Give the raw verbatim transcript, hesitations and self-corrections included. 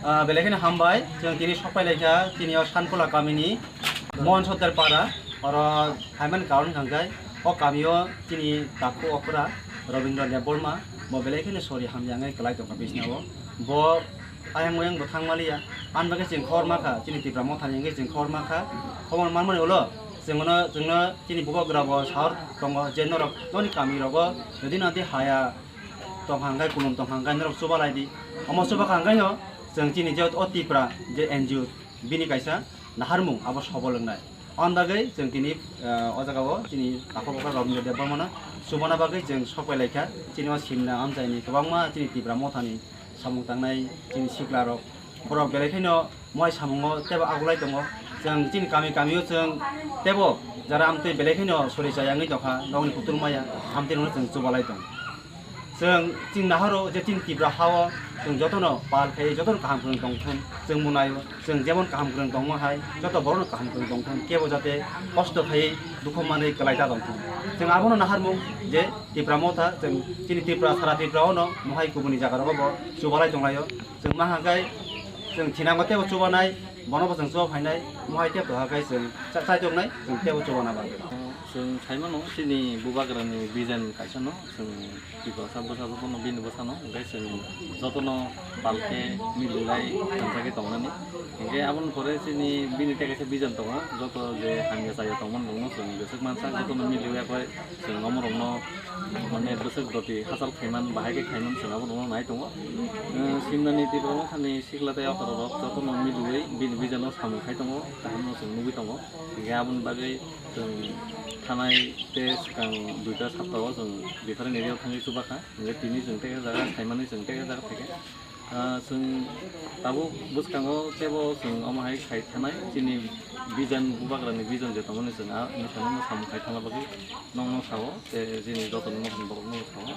Ah, belai kheno hambai, chwng tini sokpai laikha, tini o Sankola kamini Mohan Sottar para, oro haiman karon hwnkha khe, o kamio chini takhu okra Robindra Debbarma, bo belai kheno sori hamya wngwi kwlai tongkha bisnao. Bo ayang oyang bo thang maliya, ani bagwi chwng khor makha, chini Tipra Mothani wngwi chwng khor makha, khobor manmani ulo, chwngno, chwngno chini bubagra bo sahor tongo je norok noni kamirogo jodi nadi haya tongkha hwnkhe, kulum tongkha hwnkhe norok chubalai di. Omo chubakha hwnkhe no chwng chini je o Tipra je N G O bini kaisa naharmung abo sobol wngnai. Aboni bagwi chwng tini, eh, o jagao chini takhu bokra Robindra Debbarmano chubana bagwi chwng sokpai laikha. Chini o simna amchaini kwbangma chini Tipra Mothani samung tangnai chini siklarok, borok belai kheno moi samungo teibo agulai tongo. Chwng chini kami kamio chwng teibo jara amtwi belai kheno sori chaya wngwi tongkha, nokni kutung maya amtwi rokno chwng chubalai tongo. Chwng chini nahoro je chini Tipra hao chwng jotono pal khai, jotono kaham kwrwng tongthun, chwng munaio. Chwng jemon kaham kwrwng tongma hai, joto borokno kaham kwrwng tongthun, kebo jate kosto khaiwi dukhu manwi kwlai ta tongthun. Chwng abono naharmung je Tipra Motha, chwng chini Tripura, sara Tripura ono mohai kubuni jaga rogo bo chubalai tonglaio. Chwng ma hwnkhai chwng thinango tebo chubanai, bono bo chwng chuba phainai, mohai tebo to hwnkhai chwng cha-, chaitongnai, chwng tebo chubana bagwi. Chwng saimano chini bubagrani vision kaisano chwng Tiprasa bwsa jotono bini bwsano, hwnkhe chwng jotono balkhe mililai hamjakhe tongnani. Hwnkhe aboni pore chini bini tei kaisa vision tongo, joto je hamya chaya tongmani rokno chwng bwswk mansa jotono miliya khe chwng omorokno mane bwswk doti hachal khaiman bahai khe khaiman chwng aborokno nai tongo. Simnani Tipra Mothani sikla tei okra rok jotono miliwi bini vision o samung khai tongo, kaham no chwng nugwi tongo. Hwnkhe aboni bagwi chwng thanai tei swkang duita saptao chwng different area o thangwi chubakha. Hwnkhe tini chwng tei jaga saimani chwng tei jaga phaikha. Ah, chwng tabuk bwskango teibo chwng omo hai khai thanai chini vision bubagrani vision je tongmani chwng a nwsano no samung khai thangna bagwi nokno sao tei chini jotono nokni borokno sao.